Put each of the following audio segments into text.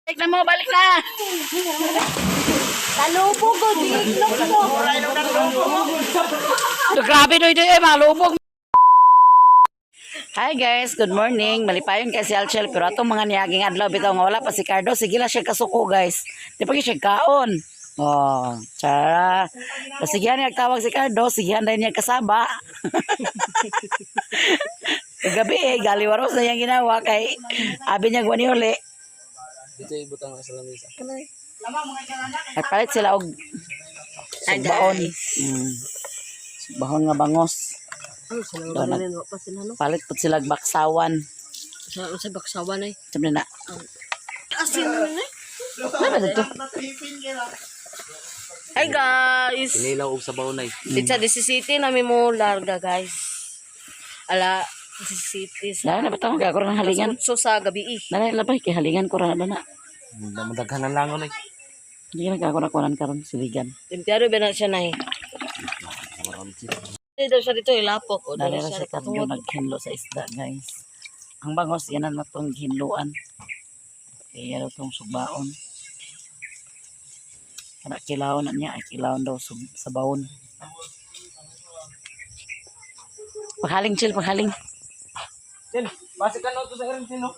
Balik na mo, balik na! Talubog ko, giignok ko. Grabe doy doy, eh, mga lubog. Hi guys, good morning. Malipayon kay si Alchel pero atong mga niaging adlaw bitaw nga wala pa si Cardo, sige lang siya kasuko, guys. Di pa gyud siya kaon. Oh, chara. Sige niya tawag si Cardo, sige dahil niya kasaba. Gabi eh, galiwaros na iyang ginawa kay abi niya gwani uli. Dito ibutang sa lamesa. Nagpalit sila og sugbaon. Sugbaon nga bangos. Ano, pa sila no? Palit pud sila og baksawan. Sa baksawan ay. Sabi na. Asin na eh. Ano ba dito? Hi guys! Kinilaw og sabaw nay. It's a City na mo larga, guys. Ala, City sa Dahil na ba tawag ako ng halingan? So sa gabi eh. Dahil labay kay halingan ko ra na na. Madaghan na langon nay. Hindi na ako nakunan karon siligan. Limpiado ba na siya na eh. Hindi daw siya dito ilapok. O, Dahil daw ra siya siya kadyo naghinlo sa isda, guys. Ang bangos yan na tong hinluan. Kaya daw tong sugbaon. Kana kilawon na niya, ay kilawon daw sub, sa baon. Paghaling chill, paghaling. Chen, basi ka to sa erin no.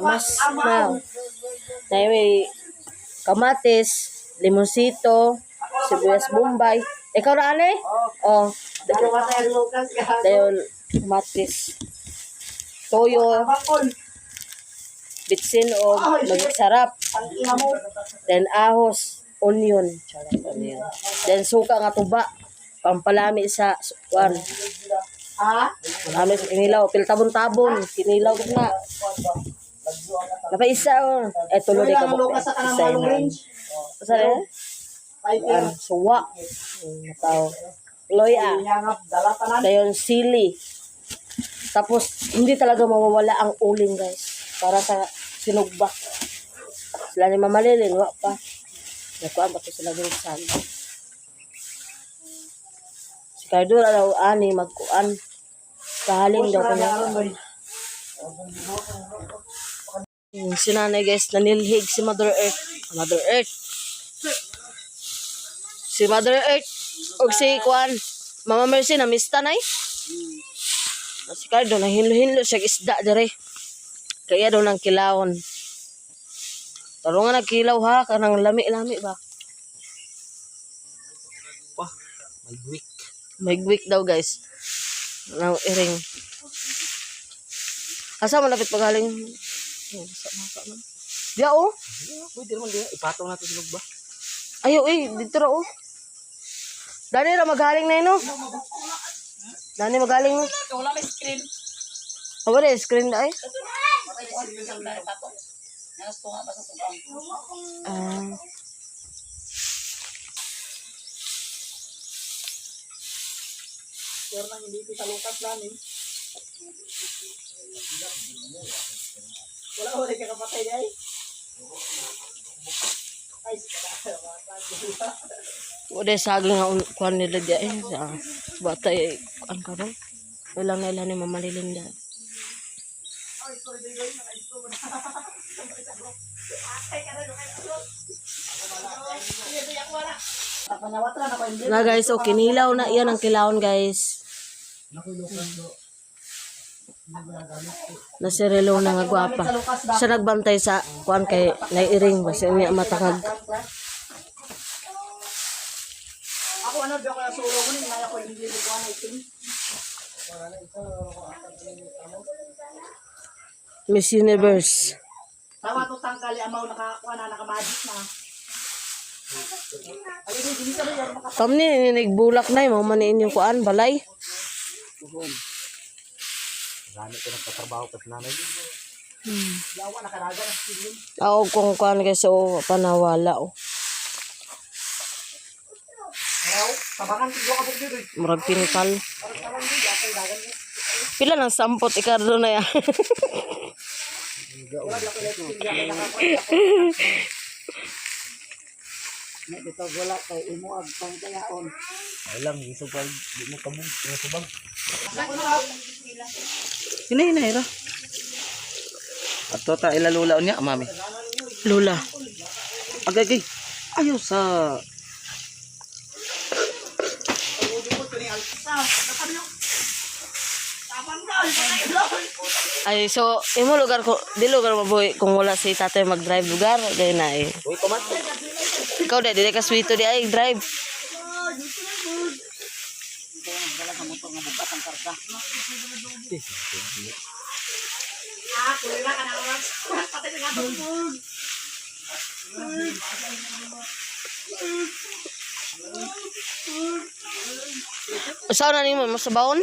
Mas na. Na may kamatis, limonsito, sibuyas bombay. Ikaw na ane? Oh. Dayon kamatis. Toyo. Bitsin o magsarap. Then ahos, onion. Charot, onion. Then suka nga tuba. Pampalami sa kwan. Marami sa kinilaw. Piltabon-tabon. Kinilaw ko na. Napaisa oh. Eh, tulo di ka mo. Isa yun. Sa rin? An, suwa. Nataw. Loya. Dayon sili. Tapos, hindi talaga mawawala ang uling, guys. Para sa sinugba. Sila ni Mama Lilin, wa pa. Nakuha ba to sila minsan? Si Cardo daw ani magkuan. Kahaling daw kuno. Si nanay, guys, nanilhig si Mother Earth. Mother Earth. Si Mother Earth og si kuan Mama Mercy na mista nay. Si Cardo nahinlo-hinlo siya isda dire. Kaya daw nang kilawon. Tarungan nagkilaw ha, kanang lami-lami ba. Wah, may week. May week daw, guys. Nang iring. Asa malapit pagaling? Oh, sa masa man. Diya oh. Pwede naman diya ipatong nato sa lugba. Ayo eh, dito ra oh. Dani ra magaling na no. Dani magaling no. Wala may screen. Abo na screen na ay. Ah. Wala saging nga kuan nila diya eh. Sa bata eh, kuan karon. Ilang na ilan ni Mama Lilinda. Na guys, okay, nilaw na yan ang kilawon, guys. Na si Relo na nga gwapa. Siya nagbantay sa kuan kay nairing basta niya matangag. Ako ano, di ako nasulo ko ni ko hindi ko ano itim. Miss Universe. Tawa to tangkali amaw nakakuha na nakamagic na. Kam ni nagbulak na mo man inyong kuan balay. Gani ko nagtatrabaho pa sa nanay. Ako kung kuan guys so panawala oh. Murag pintal. Pila nang sampot ikardo na ya. Dito wala kay imo ag pangkayaon. Ay lang, isog pa di mo kabog, subag. Hinay hinay ra. Ato ta ilalulaon niya, mami. Lula. Agay gay. Ayaw sa Ay, so, imo lugar ko, di lugar mabuhi kung wala si tatay mag-drive lugar, gay na eh. Uy, pamat. Ikaw di, di ka sweeto di ay drive. Usaw na nimo mo sa baon?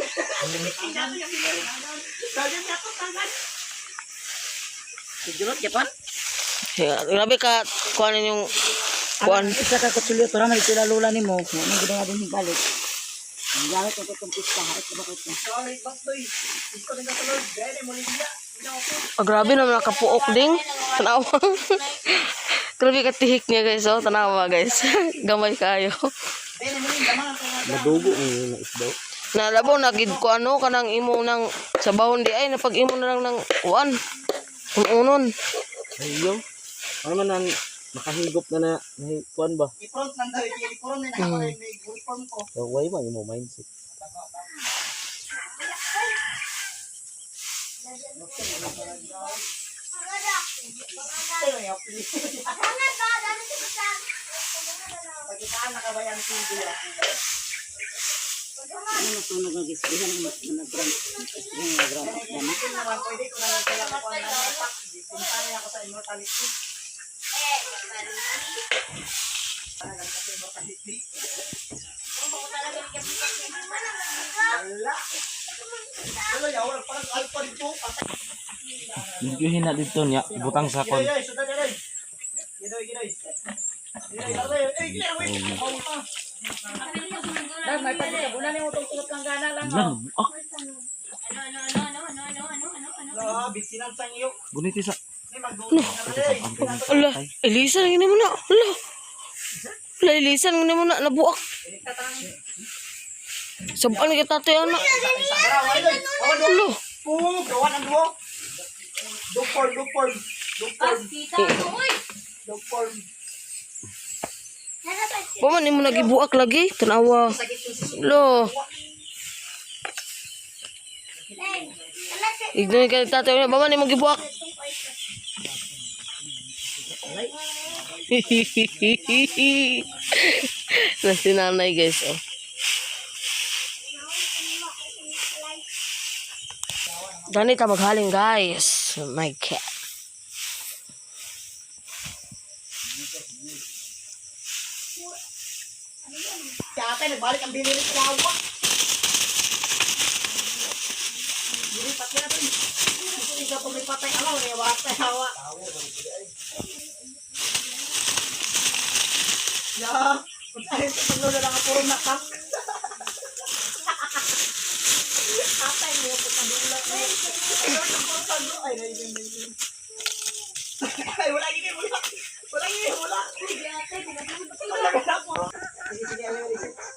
Sijulot Japan. Grabe ka kuan yung kuan. Isa ka kutsilyo to ramal sila lula nimo. Mo gid nga din balik. Ang gamit ko itong pista, harit ka ba ko? Ah, grabe naman nakapuok ding. Tanawa. Grabe ka tihik niya guys, oh. Tanawa guys. Gamay kayo. Madugo ni na isdaw. Nalabaw na gid ko ano kanang imo nang sa bahon di ay napag imo na lang ng kuan. Unon. Ayaw. Ano man ang makahigop na na kuan ba? So, why man imo mindset? Ano nasunog nga gisbihan ang nag-ground. Gisbihan ang ground up na. Medyo hina dito niya, butang sa kon. Dag may pagkabunan nimo tong tulog kang gana lang. Lan, ah. Guniti sa. Ala, Elisa nang ina mo na. Ala. Ala, Elisa nang ina mo na nabuak. Sabaan kay tatay ana. Ala. Wa man nimo nagibuak lagi, tanawa. Lo. Ignoy ka ni tatay ba man nimo gibuak? Na si nanay guys oh. Dani ta maghaling guys. My cat.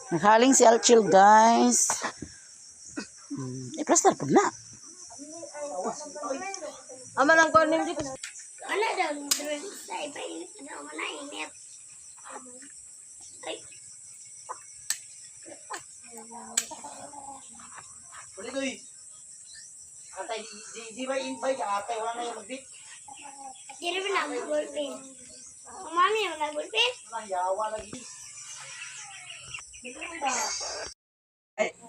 Naghaling si Alchil guys. I-plaster pud na. Ama lang ko nim dito. Wala daw drink sa iba ano wala init. Ay. Dili ba na gulpin? Ang mami na gulpin?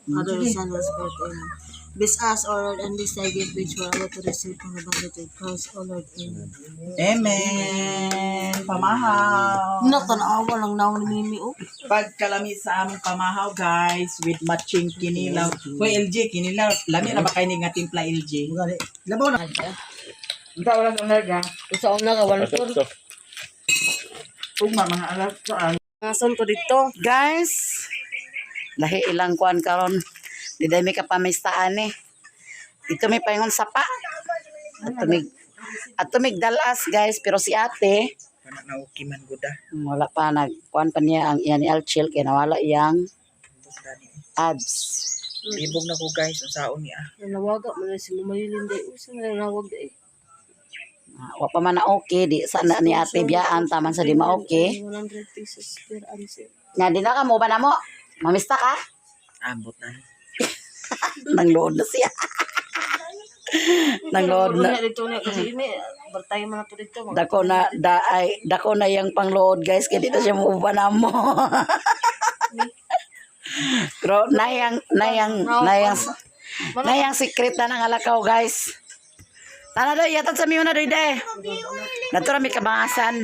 Father, Son, Holy Spirit, Amen. Bless us, O Lord, and this thy gift which we are about to receive from the bounty of Christ, O Lord. Amen. Amen. Pamahaw. Nakatanawa lang na ni Mimi, oh. Pagkalami sa among pamahaw, guys, with matching kinilaw. Hoy, LG, kinilaw. Lami na ba kayo nga timpla, LG? Labaw na. Usa na ka, 1-4. Ugma, mga alas sa Mga to dito. Guys, lahi ilang kuan karon. Di day may kapamistaan eh. Dito may paingon sapa. At tumig dalas guys, pero si ate Wala na okay man guda. wala pa nag kuan pa niya ang iyan ni Alchil kay nawala iyang abs. Libog na ko, guys. Ang saon niya. Nanawaga man na si Mama Yulin day. Usa na nanawag day. Ah, wa pa man na okay di sa na ni ate biyaan taman sa di ma okay. 100 pesos per answer. Nga di na ka mo ba na mo? Mamista ka? Ambot na. Nanglood na siya. Nanglood na. Dito na kasi ini bartay man nato dito. Dako na da ay dako na yang panglood guys kay di na siya muuban na mo. Pero nayang nayang nayang nayang secret na ng alakaw guys. Tara doy, yatad sa miyo na doy de. Natura mi kabangasan.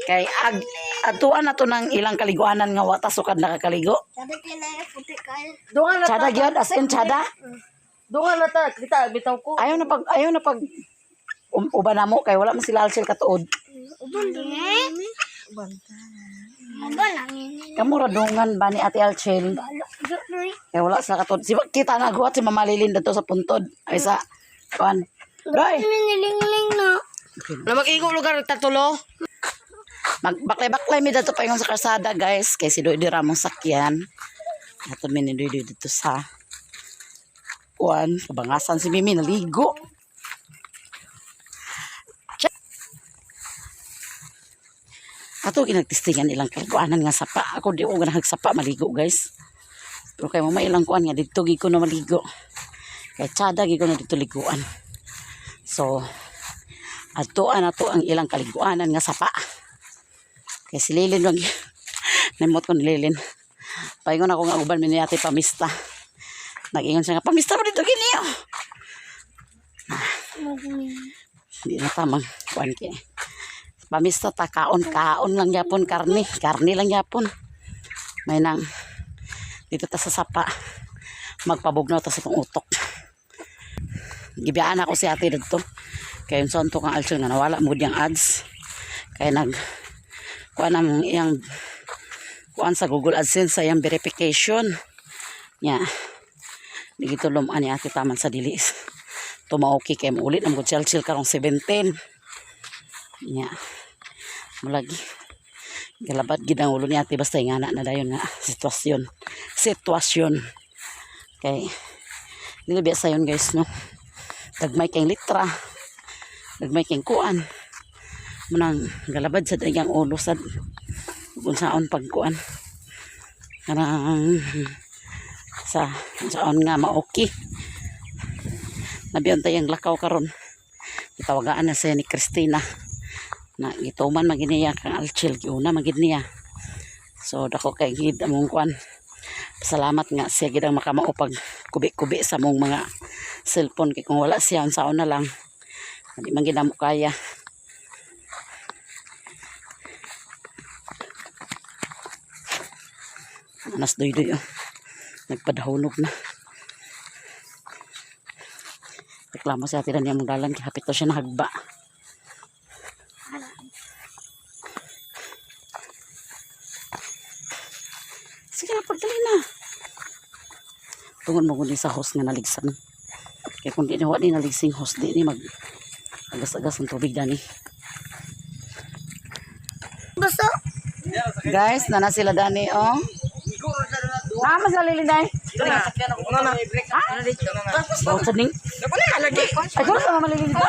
Kay ag atuan na to ng ilang kaliguanan nga wata sukad nakakaligo. Sabi kayo na yung puti kayo. Dungan na Tsada ta. gyud as in tsada. Dungan na ta kita bitaw ko. Ayaw na pag uban na mo kay wala man sila alsil katuod. Uban doon. Uban. Uban lang yun. Kamu radungan ba ni Ate Alchel? Balok doon. Kay wala sila katuod. Si kita na guwat si Mama Lilin dito sa puntod. Ay sa kuan. Doy, Nilingling na. Na mag-igo lugar tatulo. magbaklay-baklay mi dito paingon sa kalsada guys kay si Doy dira mong sakyan. Ato mi ni Doy Doy dito sa kuan, kabangasan si Mimi naligo. Tsa- Ato ginagtistingan ilang kaliguanan nga sapa. Ako di ko ganahag sapa maligo guys. Pero kay mama ilang kuan nga didto gid ko na maligo. Kay tsada gid ko na didto liguan. So adtoan nato ang ilang kaliguanan nga sapa. Kay si Lilin wag nimot ko ni Lilin. Paingon ako nga uban mi ni ate pamista. Nag-ingon siya nga pamista mo dito gini. Oh. Hindi na tamang kuan kay. Pamista ta kaon kaon lang yapon karne, karne lang yapon. May nang dito ta sa sapa magpabugnaw ta sa itong utok. Gibiyaan ako si ate dito. Kay unsa to kang alsyon nga nawala mo diyang ads. Kay nag kuan ang iyang kuan sa Google AdSense sa iyang verification. Nya. Di gito lumaan ni ate taman sa dilis. Tumaoki kay muulit ang good chill karong 17. Nya. Mulagi. Galabat gid ang ulo ni ate basta ingana na dayon nga sitwasyon. Sitwasyon. Kay dili biya sayon guys no. Dagmay kay litra. Dagmay kay kuan. Munang galabad sa iyang ulo sad kung saon pagkuan. Karang sa saon nga maoki. Nabiyon tayang lakaw karon. Gitawagaan na siya ni Christina na gituman magid niya kang Alchel giuna magid niya. So dako kay gid among kuan. Salamat nga siya gid ang makamao pag kubi-kubi sa mong mga cellphone kay kung wala siya unsaon na lang. Di man gid namo kaya. Anas doy-doy oh. Nagpadahunog na. Reklamo si Ate Dani among dalan kay hapit to siya nahagba. Sige na, pagdali na. Tungod mo kundi sa host nga naligsan. Kaya kung di na wa di naligsing host, di ni mag agas-agas ang tubig dani. Basta. Guys, nana sila dani oh. Nama sila lilinday? Ha? Oh, saning. Ay, kung sa mama lilin dito?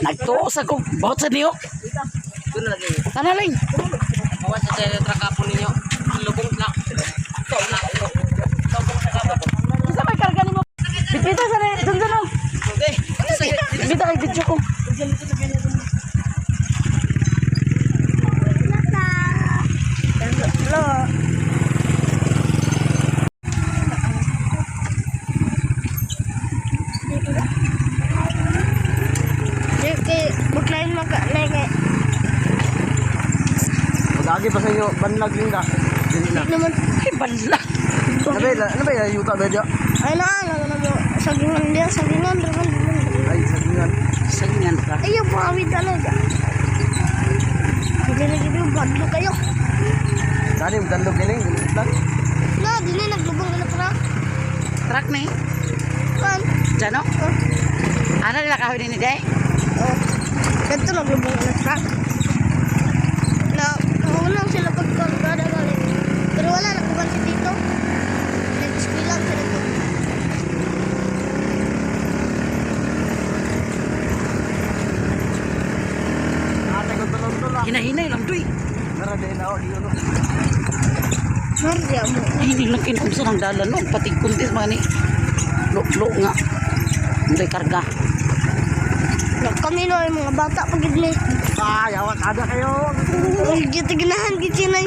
Nagtuo sa ko. Bawat sa niyo. Tanaling. Awan sa teletra po ninyo. Lubong na. Isa may karga nimo. Bitbita sa ni dun dun oh. Bitbita kay video ko. Kay buklayin mo ka. Lagi. Mag-agi pa sa inyo, banlag linda. Dili na. Naman. Ay bala. Ano ba, ano ba, yuta ba dyan? Ay na, ano na mo. Sagingan dia, sagingan. Raman. Ay, sagingan. Sagingan ka. Ayaw, pangawid ano dyan. Hindi na gid badlo kayo. Dani, dandog nila yung lang. Na, dili naglubong na pra. Truck ni. Kan. Diyan oh. Ano nila kahoy ni Day? Oh. Ganito naglubong na truck. Na, naunang sila pagkargada galing. Pero wala, nakuban si Tito. Nag-eskwela sila dito. Hinahinay lang, Doy. Nara din ako di ano. Marja mo. Ay, hindi lang kinumsa ng dalan no. Pati kuntis mga ni. Lo-lo nga. Hindi karga. Kami no, yung mga bata pag ni. Ah, yawa kada kayo. Gito ganahan gid siya nay.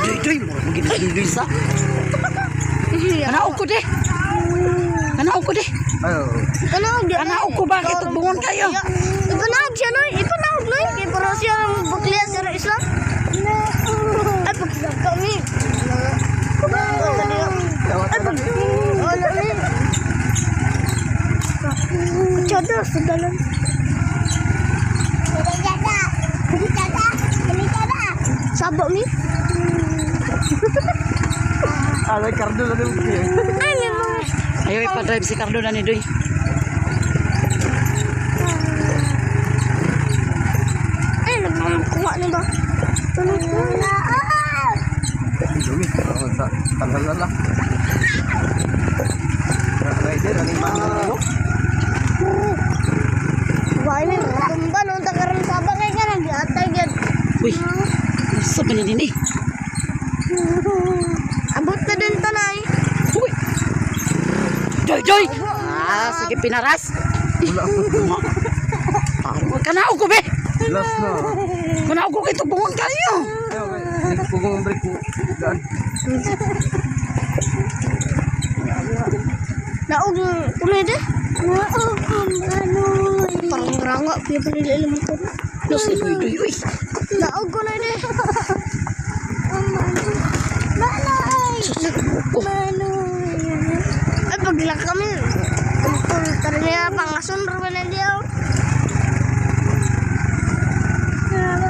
Doy, doy. Mura mo ginadudoy sa. Kanaog ko de. Kanaog ko de. Ayo. Kanaog di. Kanaog ko ba? Kitugbangon kayo. Ipanaog siya noy, ipanaog noy. Kay para siya ang bakliya sa Islam. Ay pag kami. Ay pag wala ni. Kutsada sa dalan. Sabo mi? Alay kardo na din. Ay, may mga Ayaw ipa-drive si Carlo na ni Doy. Ay, nagkuha na ba? Tunog na. Dumi. Tanggal na lang. Rider, ano yung mga Why may mga tumba nung takaran saba kay ka nag-atay gyud. Uy, sa ba ni din eh? Abot na din tanay. Uy! Joy, Joy! Ah, sige, pinaras. Parang kanaog ko, be! Last na. Kanaog ko kay tubungon kayo. Ayaw, hindi ko kung break ko. Daan. Naog kuno de. Naog manoy. Parang ranga piya pa nila alam ko. Los, Doy, Doy, uy. Naog ko na de. Manoy. Manoy. Ay paglak kami. Tungtol tara niya pangason ra na diyaw.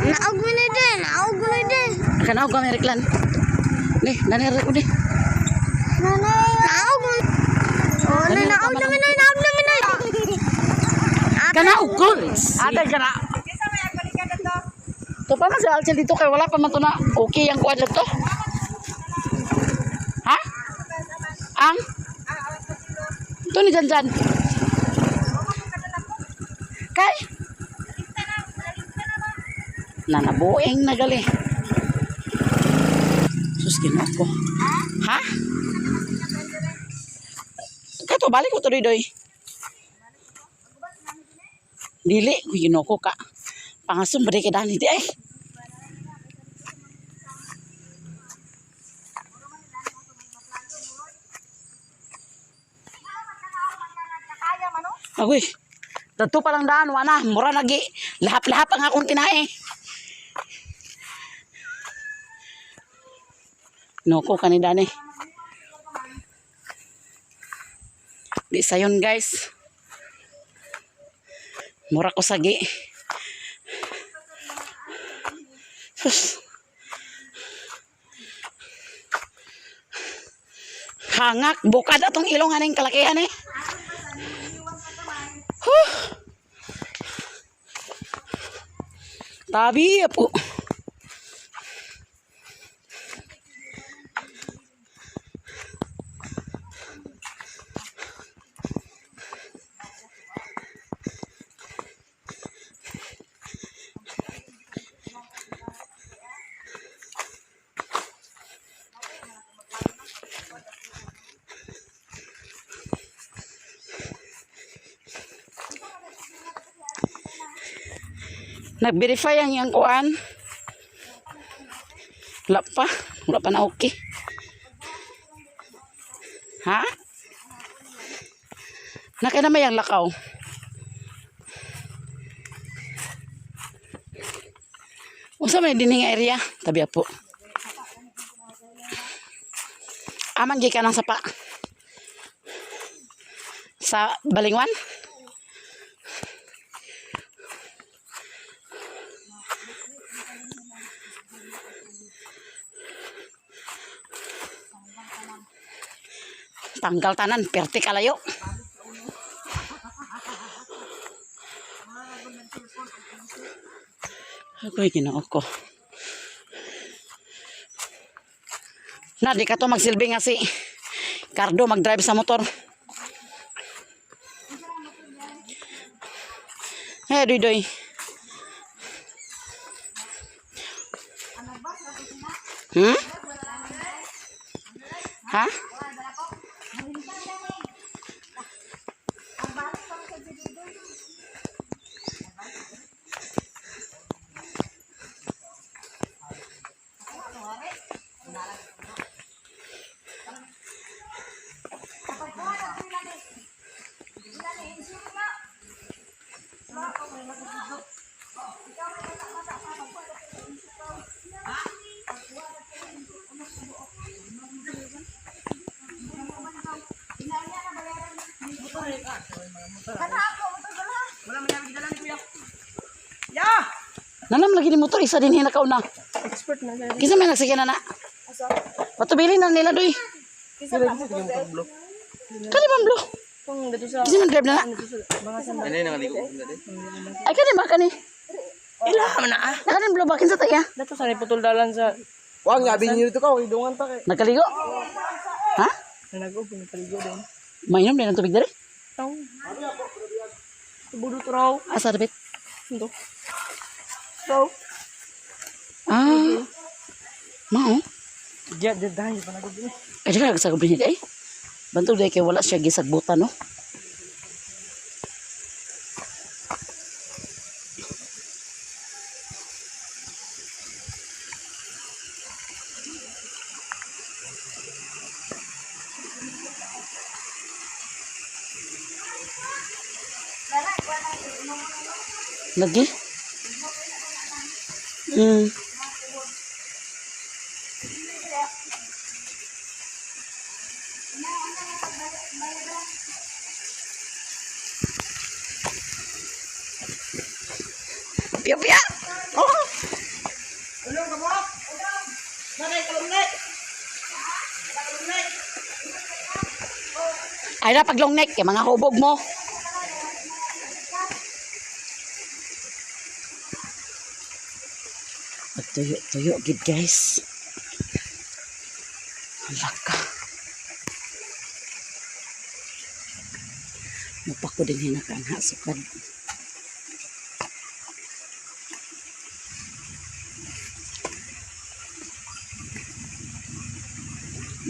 Naog mo na de, naog mo na de. Kanaog kami, Reklan. Ne, nanere ko, ne. Naog mo. Oh, na naog na minay, naog na minay. Kanaog ko! Ate, kana. To pa man si Alcel dito kay wala pa man to na okay ang kuan to. Ha? Ang? To ni Janjan. Kay? Nanabueng na gali. Sus, ginoo ko. Ha? Kato, balik ko to doy. Dili, ko ginoo ko ka. Pangasun ba di kay dani di ay. Agoy. Dadto pa lang daan, wana, mura nagi. Lahap-lahap ang akong tinae. Noko kani dani. Di sayon guys. Mura ko sagi. Sus. Hangak, bukad atong ilong aning kalakihan eh. Huh. Tabi po. Nag-verify ang iyang kuan. Wala pa. Wala pa na okay. Ha? Naka na may ang lakaw. Unsa may dinhi nga area? Tabi po. Aman gi ka ng sapa. Sa Balingwan? Tanggal tanan, perti kalayo. Agoy, ginoo ko. Na, di ka to magsilbi nga si Cardo mag-drive sa motor. Eh, Asa doy doy? Ha? Nanam lagi ni motor isa din hinakaw na. Expert na siya. Kinsa may nagsakyan na na? Patubilin na nila doy. Kani bang blue? Kung dito sa Kinsa man drive na na? dito sa mga sa Ano yung nakaligo ko dali? Ay kani ba kani? Ila man na ah. Nakanin blue ba kinsa taya? Dato sa putol dalan sa Wag nga binyo dito ka, idungan ta kay. Nagkaligo? Ha? nag-open paligo din. Mainom din ang tubig dere? Taw. Tubudo to raw. Asa dapat? Ito. Raw. Ah. Mao. Diya, diya, dahil pa nag Ay dili sa binhi ay. Bantog dai kay wala siya gisagbutan no. Lagi? Pia pia. Oh. Ay na pag long neck, kay mga hubog mo. Pagtuyo, tuyo, gid guys. Hala ka. Mupako din hinakaan ha, sukad.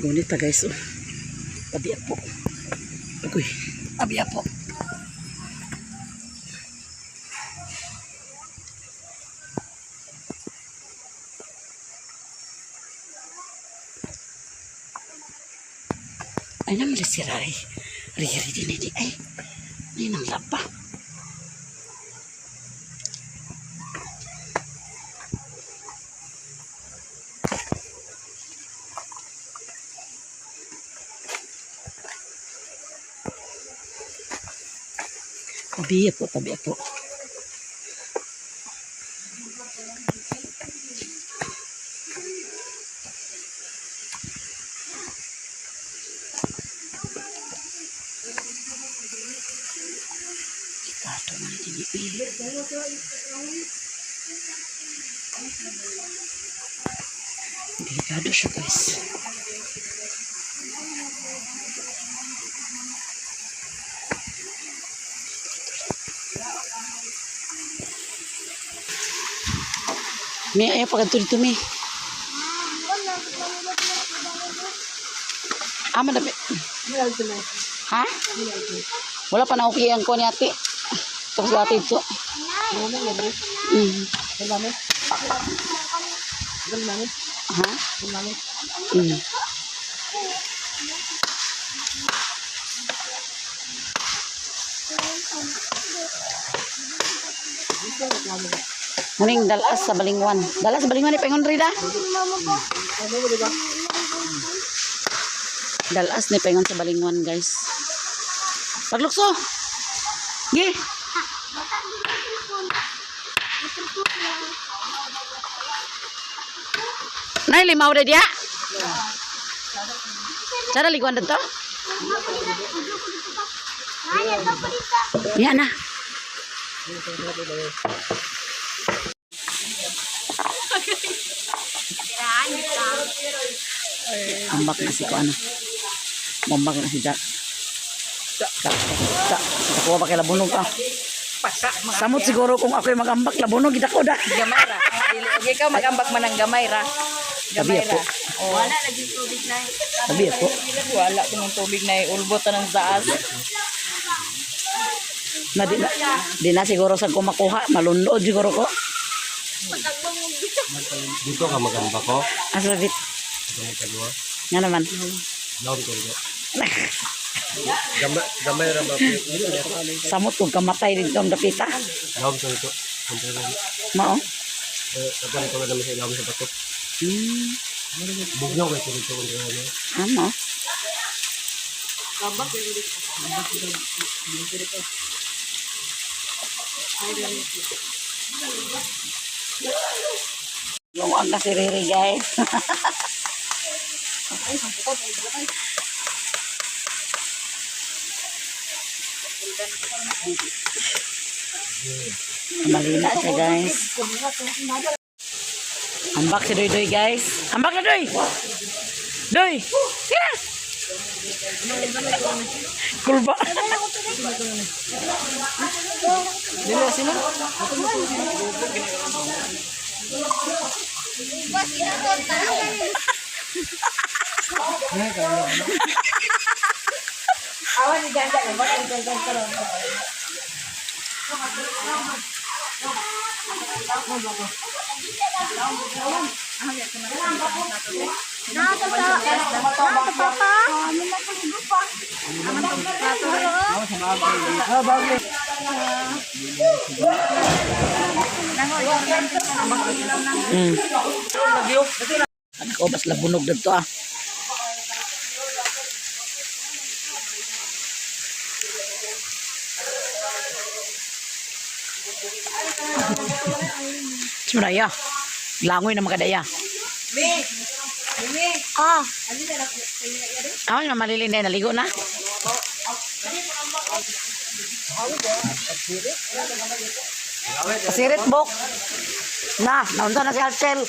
Gunit pa guys. Oh. Tabi po. Uy, tabi po. Ay naman si Ray. Riri din hindi. Ay, ay nang lapa. Tabi po, tabi po. Ikato man din eh. Delikado siya guys. May ayaw pa ganito dito, may. Ah, madami. Ha? Wala pa na okay ang ko ni ate. Tapos ate ito. Ha? Muning dalas sa Balingwan. Dalas sa Balingwan ni Pengon Rida. Dalas ni Pengon sa Balingwan, guys. Paglukso. Gi. Nay limaw ra dia. Sara liguan dito? Yan na. Ambak na si ko ano. Ambak na si Jack. Jack, Jack, Jack. Sa kuha pa kay labunog ah. Paka mga Samot siguro kung ako'y magambak labunog gid ako da. gamay ra. Dili og ikaw magambak man ang gamay ra. Sabi Gamay ako. ra. Oh. Wala Sabi ako. Wala kunong tubig na ulbot ng saas. Na di na siguro sa ko makuha, malunod siguro ko. Dito ka magamba ko. Asa bit. Nga naman. Laom ko dito. Gamay gamay ra ba? Samot kung kamatay dito ang dapita. Laom ko dito. Mao. Ako ko na sa ilawom sa bato. Bugnaw kay dito kung ano. Ano? Lunguan na si Riri, guys. Malina siya, guys. Ambak si Doy Doy, guys. Ambak na, Doy! Doy! Tira! Kulba. Dili sila. Nasa sa nasa papa. Ako, bas labunog dito ah. Sumraya. Langoy na makadaya. Ah, Awan, mamalilin na naligo na. Sirit bok. Na, naunsa na si Arcel.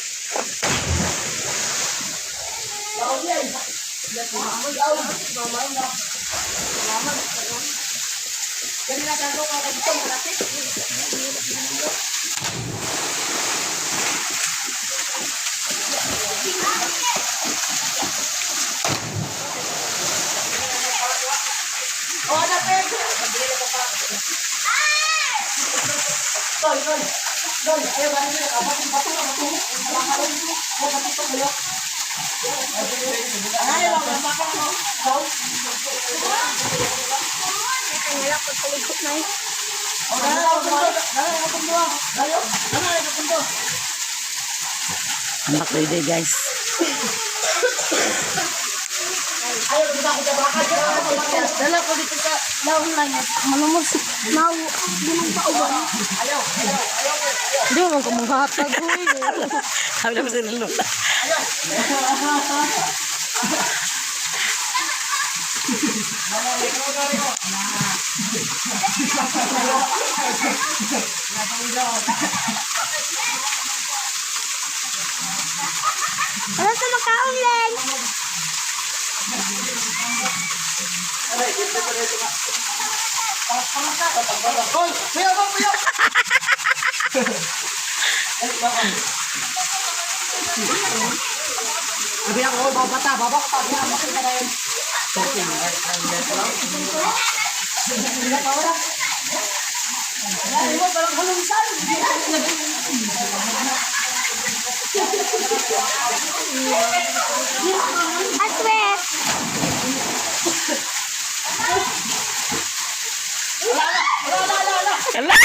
Ambak day guys. Dala ko dito sa lawon lang yan. Malumos. Mau, ginong pauban. Di mo ko manghatag ko eh. Sabi na si Lola. Wala sa makaon lang. Aswet. Ala! Ala!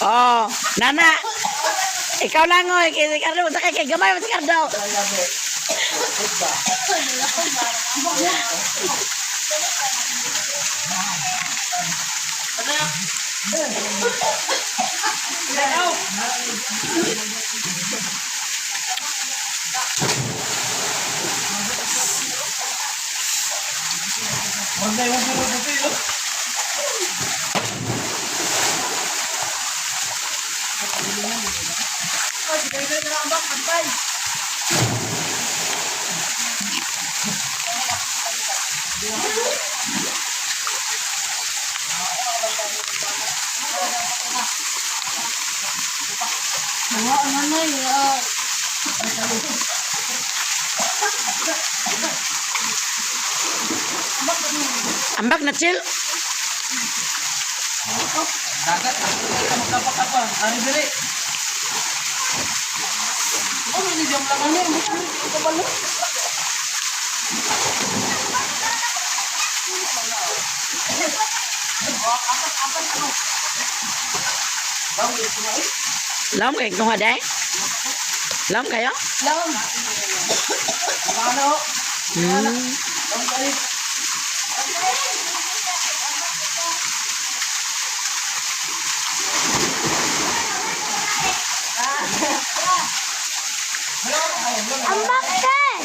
Oh, nana. Ikaw lang oy, kay si Cardo sa kay gamay man si Cardo. Ambak na chill. Dagat. Magkapak-kapak. Ari diri. Ano ni jam lang ano? Lam kay tunga day. Lam kayo? Lam. Ang bakit?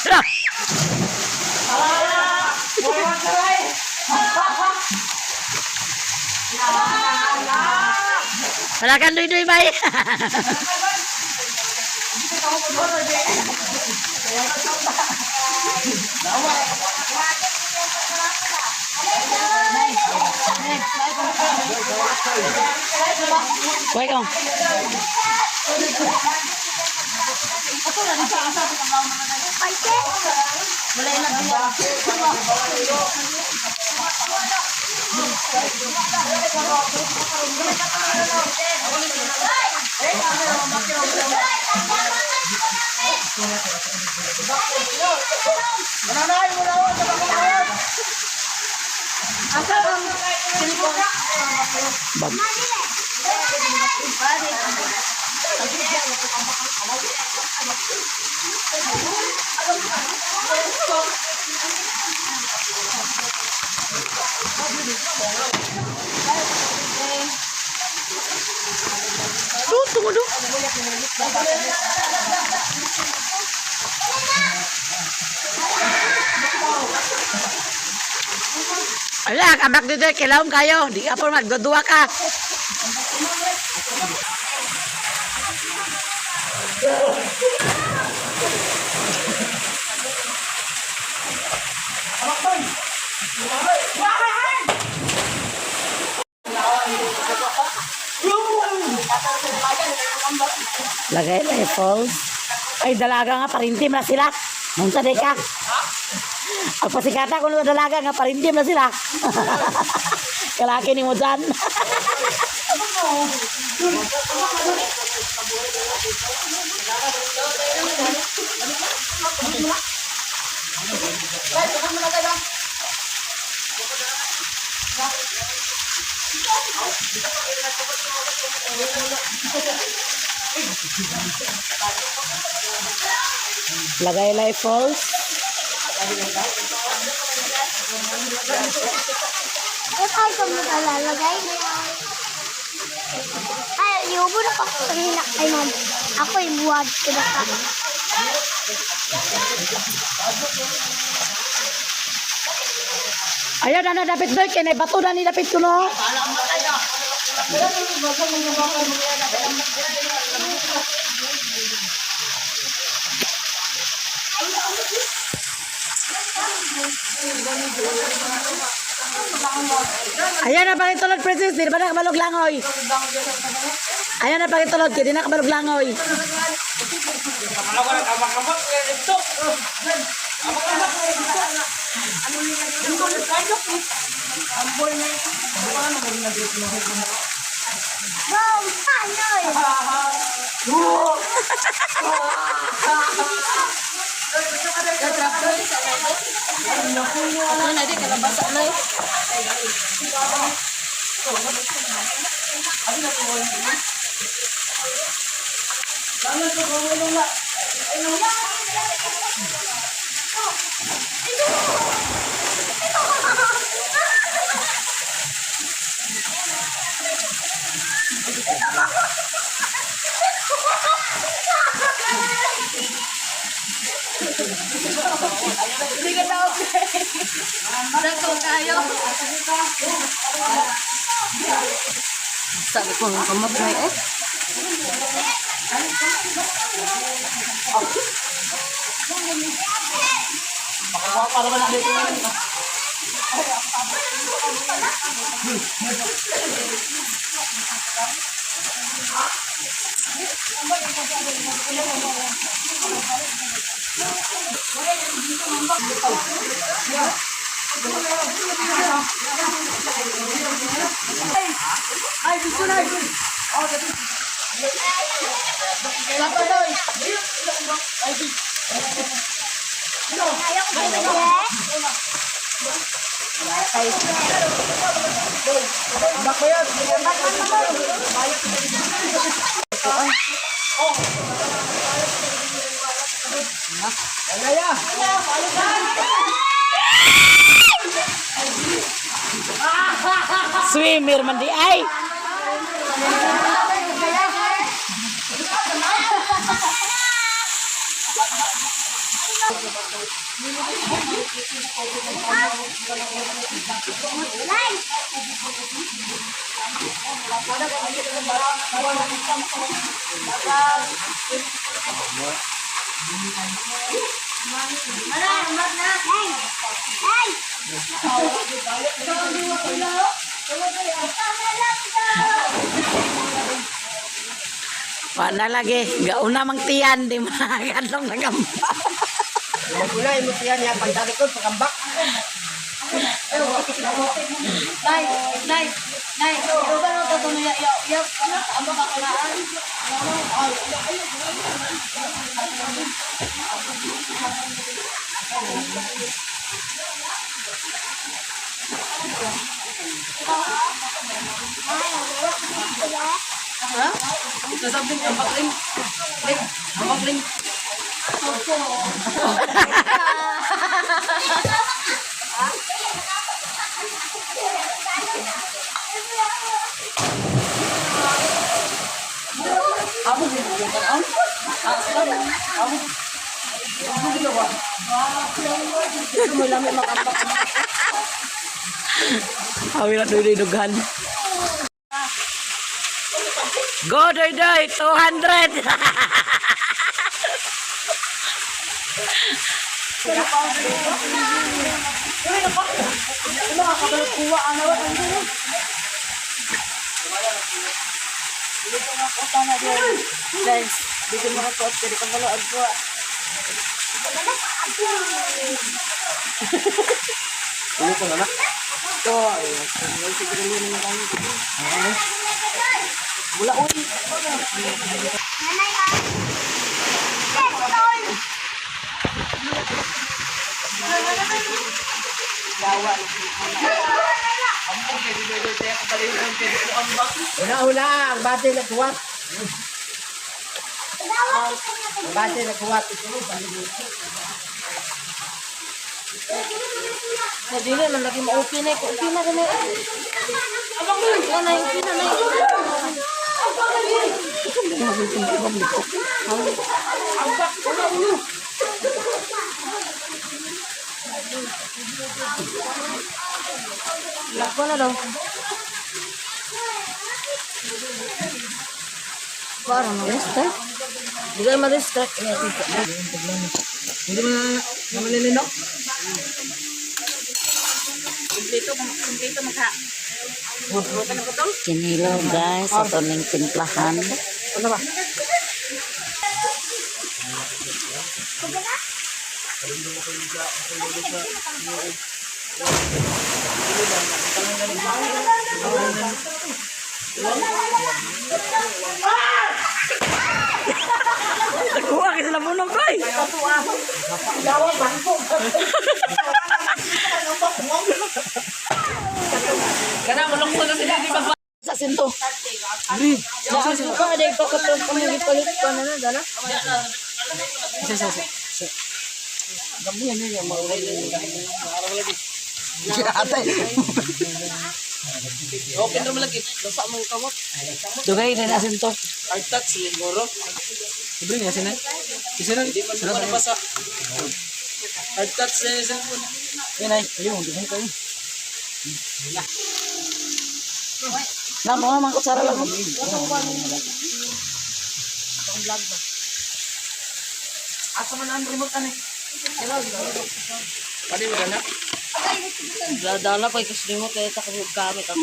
Tara. Wala kang duy-duy, bay. Wait, ko. Bag. Tunggu dulu. Ala, kabak dito, kilawom kayo. Di ka po magdudua ka. Lagay na falls. Ay, dalaga nga, parintim na sila. Nung sa ka. Ang pasikata ko ng dalaga nga, parintim na sila. Kalaki ni mo dyan. Lagay Lay Falls. Ikaw ka maglalagay. Ay, yubo na ko kanina kay ma'am. Ako yung buwad ko na ka. Ayaw na na dapit doy, kay nay bato na ni dapit ko no. Ayan na pangitulod, princess. Di ba na kabalog langoy? Ayan na pangitulod. Di na kabalog langoy. Wow, ano eh. Ano na di kalabasa na eh. Dako kayo. Sabi ko ang kamot na eh. Swimmer man di ay. Wa na lagi, gauna mang tiyan di makadlong nagamba. Wala mo siya niya pagdalikod pagambak. Nay, nay, nay. Ikaw ba nang tatong ya ya ya ano amo ka kulaan? Ha? Sasabihin ang bakling. Ling, ang bakling. Awi na doy dughan. Go doy doy 200. Guys, dito mga kot kay ka balo agwa. Ulo ko na na. To, ay, siguro na lang. Wala oy. Una-una, ang bate nagkuwat. Ang bate nagkuwat. Na dili man lagi mo okay na, okay na kani. Wala na okay na na. Lakwa na daw. Parang ma-distract. Di kayo ma-distract. Hindi mo na naman Kompleto, kompleto magha. Kinilaw guys, ato ning timplahan. Nakuha kasi sila munong koy. Kana, malungkot na sila. Di ba? Sa sinto. Nasa pa day pa katong kamo gipalit pa na na dala. Isa, isa, isa. Atay. Open ra man lagi. Basa mo kamot. Dugay na asinto. Hard touch siguro. Libre niya sina. Isa na. Di man mo basa. Hard touch na yung cellphone. Ayun ay. Ayun, dugay kayo. Na mo man kutsara lang. Asa man ang remote ani? Pwede mo na. Dala pa ikas nimo kaya ta kamo gamit ako.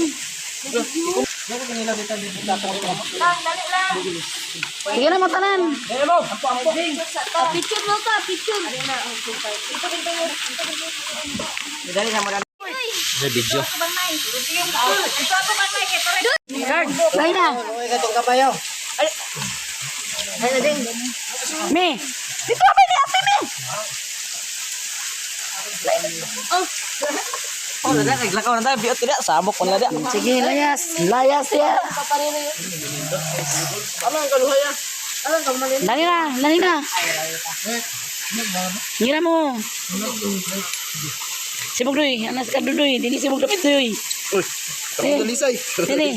Sige na mo tanan. Picture mo ka, picture. Sa video. Card, lahi na. Mi. Dito ba ni ate mi? Oh, na naglakaw na tayo. Biot tidak sabok ko na da. Sige, layas. Layas ya. Dali na, dali na. Ngira mo. Sibog doy, anas ka dudoy, dili sibog dapit doy. Uy. Eh, Lisay. Dili.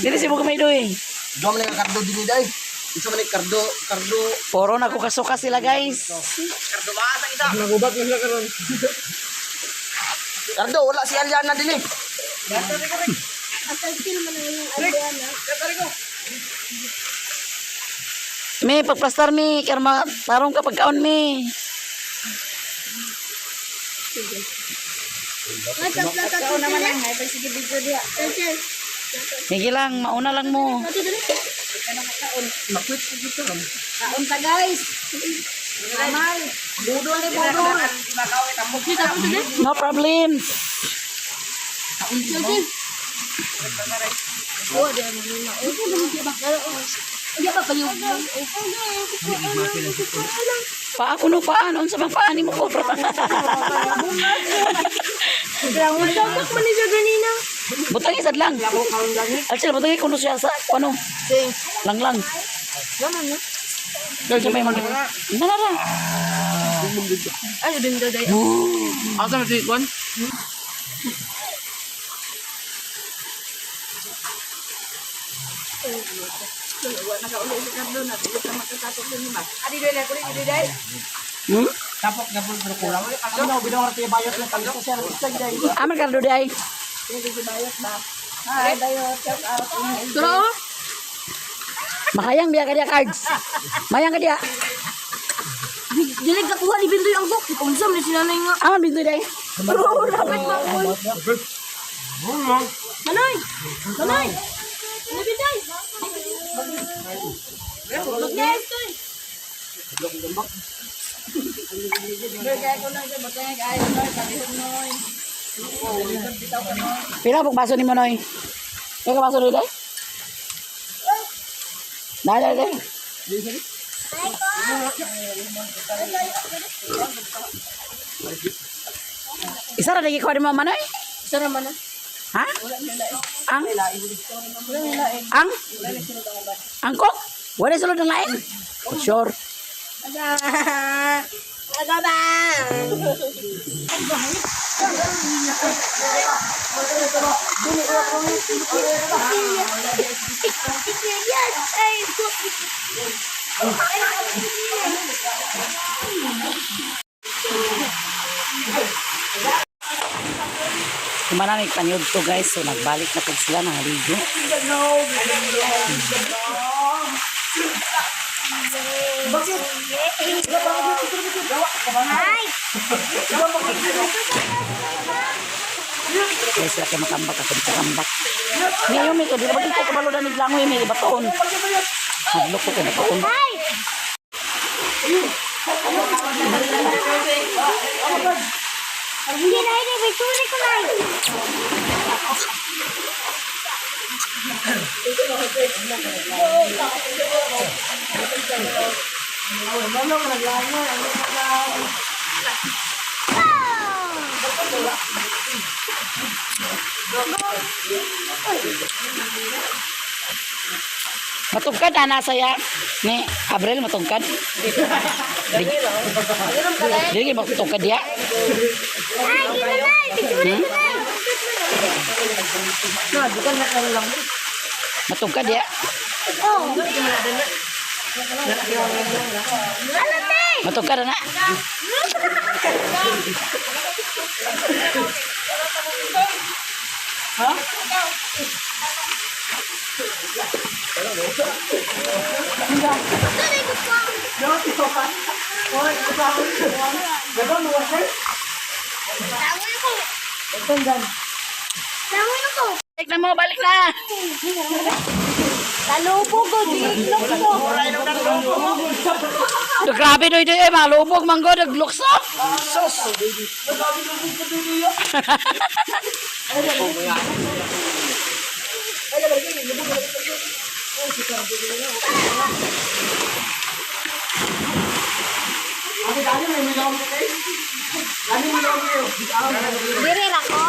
Dili sibog kamay doy. Duha man ang kardo dinhi day. Isa man kardo, kardo. Poro na kukasuka sila guys. Nagubat na sila karon. Kardo, wala si Aliana dinhi. Asal still man ang iyong Adriana. Mi, pagplastar mi, karma tarong ka pagkaon mi. Kaon naman lang, sige video diha. Sige lang, mauna lang mo. Kaon ta guys. Amal. Budol ni budol. No problem. Paa kuno paa, unsa bang paa nimo ko? Sabak man ni siya ganina. Butang isad lang. Alcel, butang kuno siya sa ano? Lang lang. Dol siya may mag. Na na na. Ay, bindo day. Asa man si Kwan? Hmm? Tapok na po pero kulang. Ano bidong ra bayot lang kami sa service day. Aman ka do ay. Hi, bayot. Shout out. Pero Mahayang biya ka diya cards. Mayang ka diya. dili ka kuha ni bindo ang bok. Unsa man si nanay nga. Aman bindo day. Nanay. Nanay. Nanay binday. Yes, toy. Pila pong baso ni mo noy? Pila ka baso ni day? Na day day. Isa ra lagi ko mo manoy? Isa ra man. Ha? Ang? Ang? Ang kok? Wala sulod ng lain? For sure. Kumanamig panyod to guys. So nagbalik na po sila ng ligo. Guys, sila kayo makambak ako dito kambak. Ngayon, may di ba dito kabalo na naglangoy, may batoon. Hadlok ko kay batoon. Hindi na ini, picture ko na. Matugkad ana saya ni Abril matugkad. Dili matugkad diya. Ay, ginanay! Picture na! Matugkad diya. Oh. Ano, te? Matugkad ana. Langoy ko. Langoy ko. Balik na mo, balik na. Talubo ko, giiglok ko. Do, grabe doy doy eh, malubog manggo naglukso. Dire ra ko.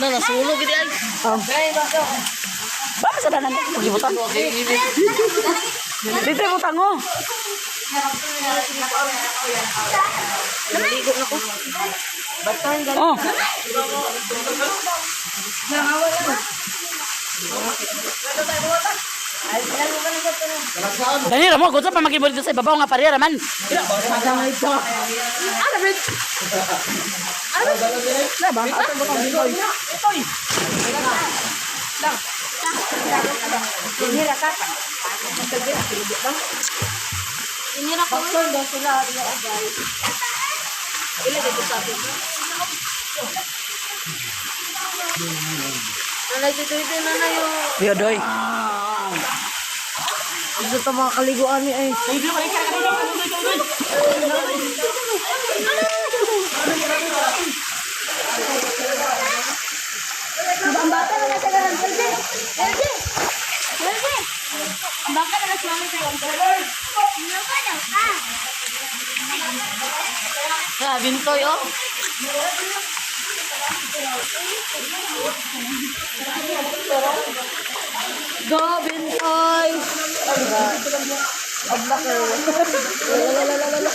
Na nasunog gid ay. Ba sa danan pagibutan. Dito butang oh. Oh. Dali ra mo, gusto pa makibol dito sa ibabaw nga parera man. Inira ko. Nanay, dito dito nanay yung Yo doy. Gusto ta mga kaliguan ni ay. Ang baka na nasa garan. LJ! LJ! LJ! Ang baka na nasa mami tayo. Ano ba daw ka? Ah, bintoy oh. Go bintoy. Abla kayo. La.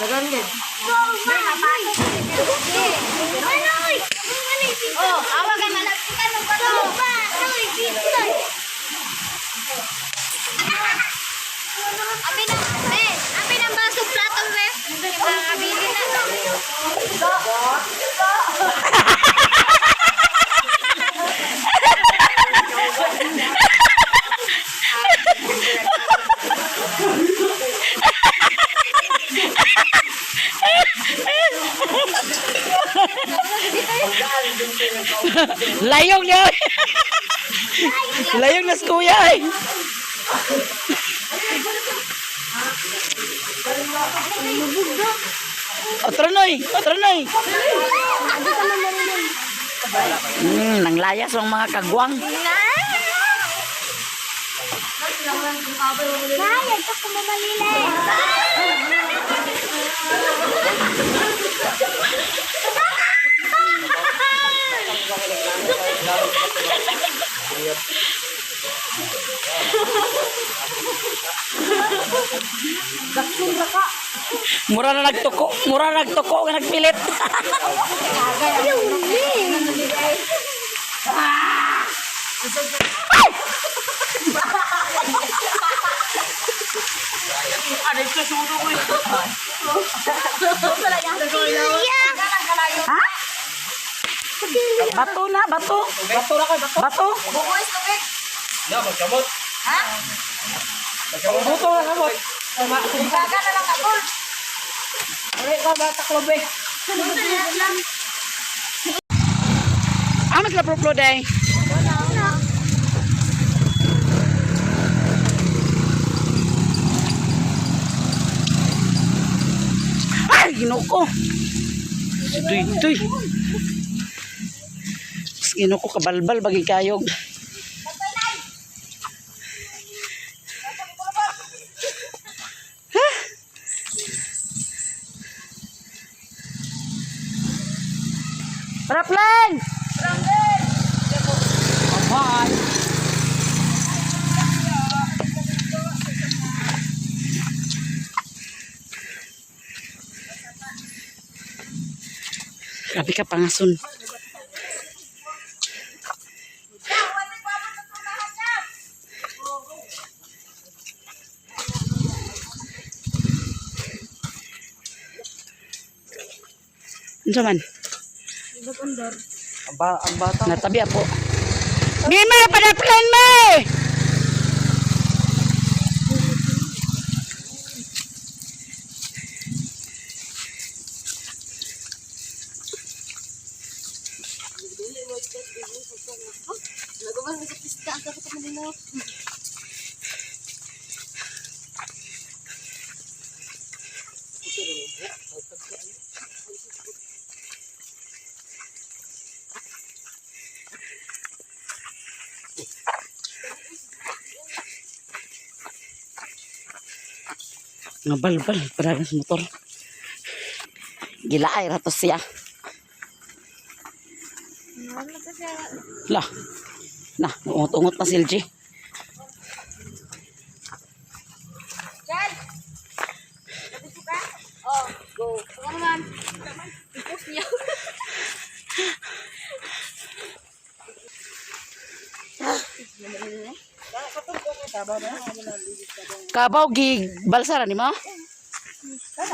Dagan gid. Oh, awa ka malapit ka ng bato. Bintoy. Abi na, be. Abi ng baso plato, be. Makakabili na. Layong niya. Layong nas kuya ay. Otro noy, otro noy. Nanglayas ang mga kagwang. Nay, ito ko mamalili. Mura na nagtuko nga nagpilit. Iya. Bato na, bato. Bato na bato. Bato. Na, magkamot. Ha? Magkamot. Buto na kamot. Baga na lang ako. Uli ka ba taklobe? Amo sila proplo day. Ay, Ginoo ko. Tuy tuy. Mas Ginoo ko kabalbal bagi kayog. Ha? Raplan! Grabe ka pangason. Unsa man? Ang bata. Natabi po. Mima, padaplan me! Nagawa sa pista ang kapatid nila. Nga balbal, para sa motor. Gilaay rato siya. La. Na, ungot-ungot na si LG. Chal! Oh, go. Ano naman? I-post niya. Kabaw gi balsara ni mo?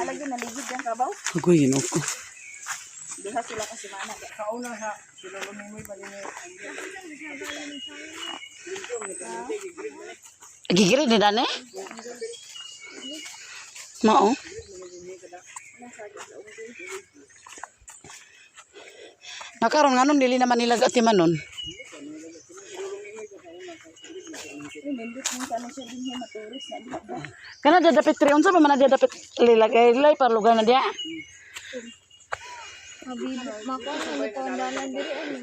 Lagi naligid yan, kabaw. Agoy, ginoo ko. Duha sila kasi mana. Kauna ha. Sila lumimoy pa rin. Gigiri ni dane? Mao. Nakaron nganon dili naman nila ati manon. Kana dia dapat tri unsa pa man dia dapat lilagay lay para lugar na dia. Makuha na ito ang dalan diri ano.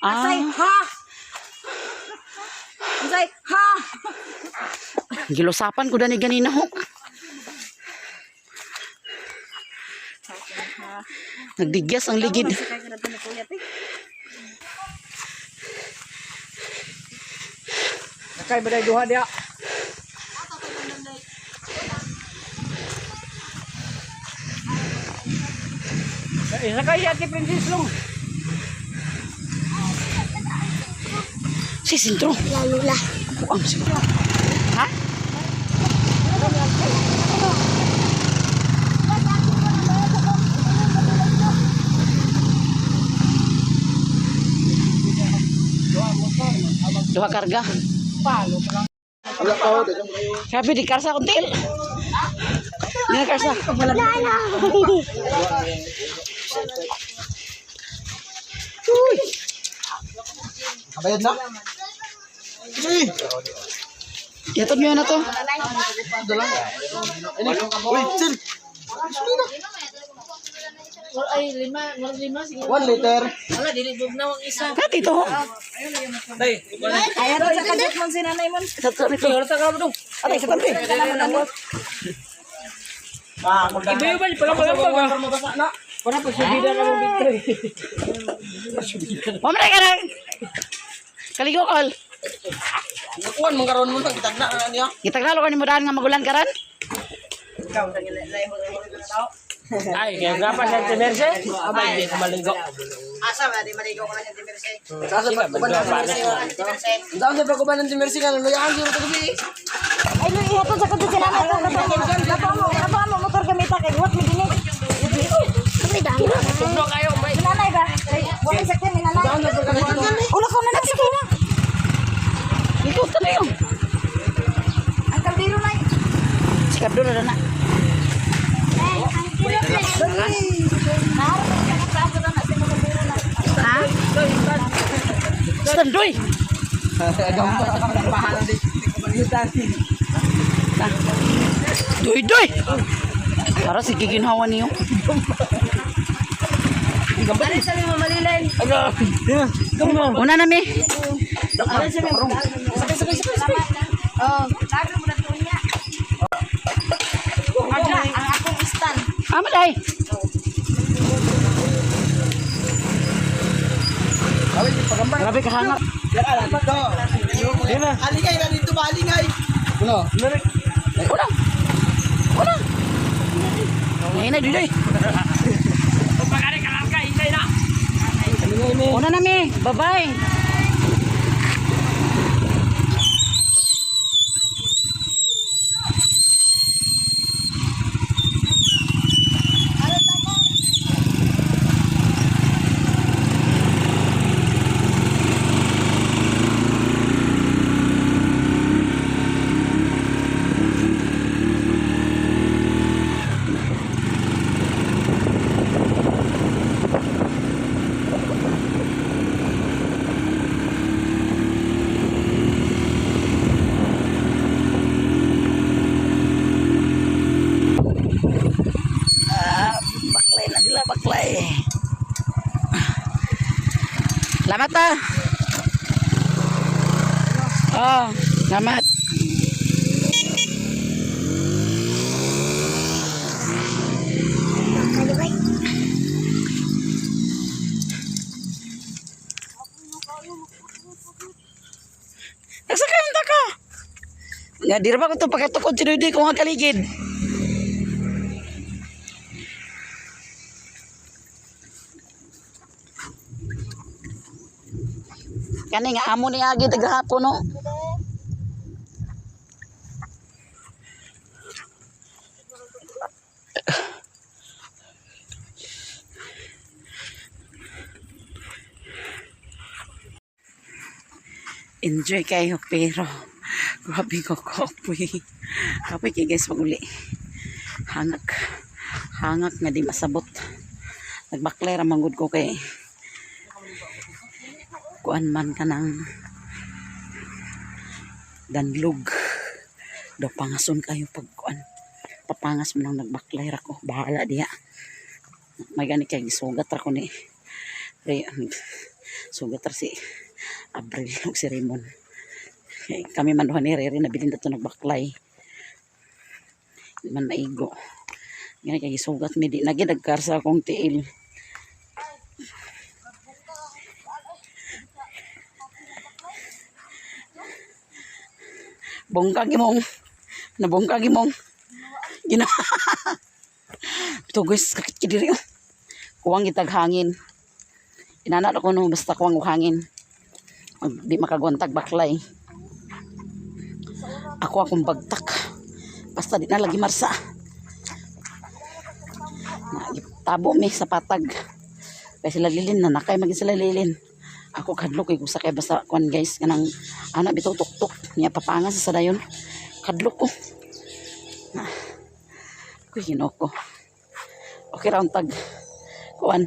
Ah, Ha! Unsay? Ha! Gilusapan ko dani ganina ho. Nagdigyas ang ligid. Sakay ka na ni Kuya, te. Nakay ba duha dia? Isa kay Ate Princess Long. Si sintro. Lalo la. Buang siguro. Ha? Duha karga. Grabe, di karsa akong til. Di na karsa. Uy. Kabayad na? Yatod nyo na to. Uy, chill. Ay lima, murag lima sige. 1 liter. Wala dili bugnaw ang isa. Kati to. Ayan, sa kadot man si nanay mon. Sa to nito. Atay, sa tante. Iba ba pala pala pa. Wala pa subida na mo big three. Mamaya ka na. Kaligo kol. Nakuan man karon mo nang kitagna na niya. Gitaglalo ka ni mo daan nga magulan karan. Ay, kaya gapa sa Ate Merce? Abay, di ko maligo. Asa ba di maligo ko na siya Merce. Saan sa pagkuban ng Mercy? Saan sa pagkuban ng Mercy ka? Naluyahan siguro ito gabi. Ay, lu ihatod sa kadot si nanay to. Nato mo, nato mo motor gamita kay what mi dinhi. Kami dami. Nanay ba? Wa may sakyan ni nanay. Ula ko na sakyan na. Ricardo na na. Ha? Standoy! Doy, doy! Para si giginhawa niyo. Una na mi. Ang akong stand. Ama day. Grabe ka hangak. Alingay na dito ba alingay? Ano? Una. Una. Ngayon na, doy. Una na mi. Bye-bye. Baklay na sila, baklay. Salamat ah. Oh, salamat. Nagsakay unta ka. Nga di ra ba ko to pagkatukod si Rudy ko nga kaligid. Kani nga amo ni agi taghapon no. Enjoy kayo pero grabe ko kapoy. Kapoy kay guys paguli. Hangak. Hangak nga di masabot. Nagbaklay ra manggod ko kay kuan man ka ng danlog daw pangason kayo pag kuan papangas mo nang nagbaklay ra ko bahala diya may gani kay gisugat ra ko ni Ray, sugat ra si Abril ug si Raymond. Kay kami man duha ni Rere nabilin dato nagbaklay di man maigo gani kay gisugat mi di na gid nagkarsa akong tiil. Bongkag imong nabongkag imong gina. Ito guys, kakit kidiri oh. Kuwang gitag hangin. Inana ko no basta kuwang og hangin. Di makagwantag baklay. Ako akong bagtak. Basta di na lagi marsa. Na, tabo mi sa patag. Kay sila lilin na nakay magin sila lilin. Ako kadlok kay kung sakay basta kuan guys kanang ana bitaw tuktok niya papangas sa dayon. Kadlok ko. Na. Kuy Ginoo ko. Okay ra tag kuan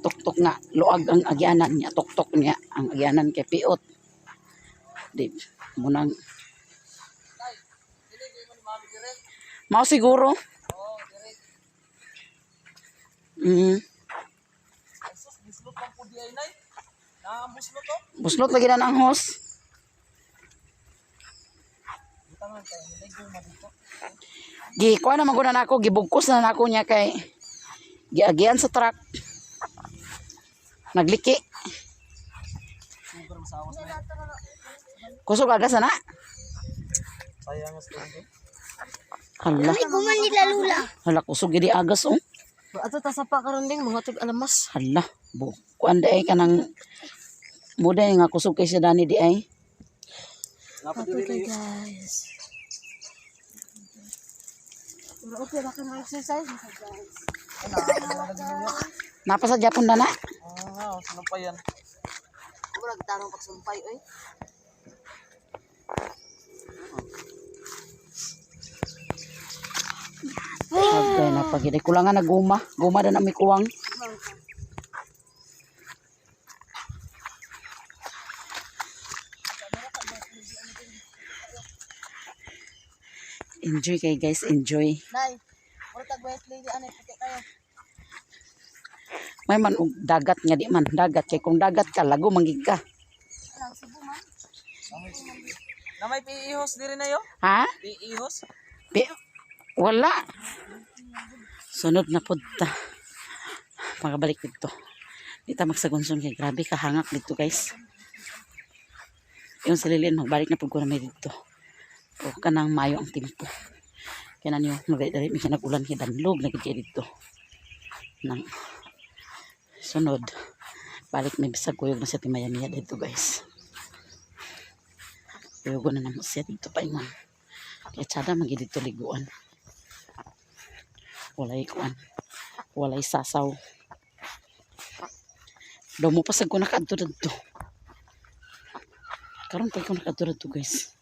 tuktok nga luag ang agyanan niya tuktok niya ang agyanan kay piot. Di munang Mao siguro. Buslot lagi na ang hose. Gi kuha na man gud na nako, gibugkos na nako niya kay giagian sa truck. Nagliki. Kusog agas na na. Hala, Kuman nila lula. hala kusog gidi agas oh. Ato ta sa pa karon ding mga tug alamas. Hala, bu. Kuan di ay kanang muday nga kusog kay si Dani di ay. Okay guys. Pero okay ra kay exercise guys. Napa sa Japon na na. Ah, sino pa yan? Murag tanong pagsumpay oy. Pag hindi kulangan na guma. Guma na nami kuwang. Enjoy kay guys, enjoy. Nay, mura tag West Lady anay puti kayo. May man og dagat nga di man dagat kay kung dagat ka lago manggig ka. Anang Cebu man. Na may piihos diri na yo? Ha? Piihos? Pi wala. Sunod na pud ta. Makabalik dito. Di ta magsagunson kay grabe kahangak dito guys. Yung sa Lilian, magbalik na pud ko na may dito. O kanang mayo ang timpo. Kaya na niyo, magdali-dali, may nag-ulan kay danlog na gid kay dito. Nang sunod, balik may bisag kuyog na sa Timayamiya dito guys. Kuyog na namo siya dito pa ingon. Kaya tsada magi dito liguan. Walay kuan. Walay sasaw. Daw mo pasag ko nakaadto dadto. Karon pa ko nakaadto dadto guys.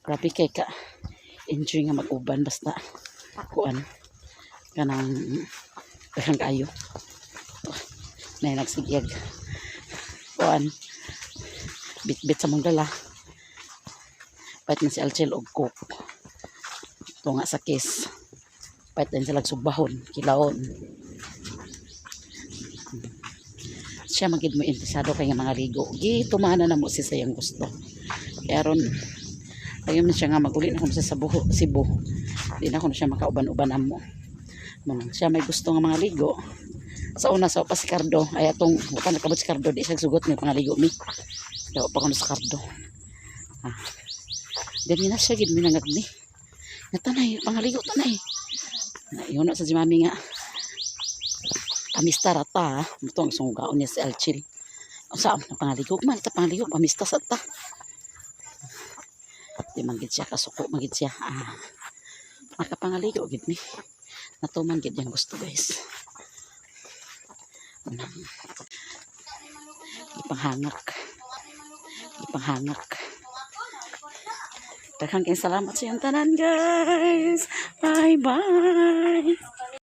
Grabe kay ka. Enjoy nga mag-uban basta kuan kanang daghang kaayo. Nay nagsigiyag kuan bitbit sa mong dala. Pait na si Alchel og coke. Tunga sa case. Pait din sila subahon, kilawon. Siya magid mo interesado kay nga mga ligo. Gitumana na mo si sayang gusto. Kaya ron ayaw man siya nga maguli na kung sa Cebu, Cebu. Di na ko na siya makauban-uban amo. Manang siya may gusto nga mga ligo. Sa una sa pa si Cardo, ay atong wa nakabot si Cardo di siya sugot ni pangaligo mi. Daw pa kuno sa Cardo. Ah. Dili na siya gid minangag ni. Nga tanay, pangaligo tanay. Na yun na sa si mami nga. Pamista rata, ito ang sunggaon niya si Alchil. Unsa ang pangaligo man ta pangaligo pamista sa ta. Di man gid siya kasuko man gid siya. Ah. Makapangaligo gid ni. Natuman gid yang gusto guys. Unang ipanghangak. Ipanghangak. Daghang kayong salamat sa iyong tanan guys. Bye bye.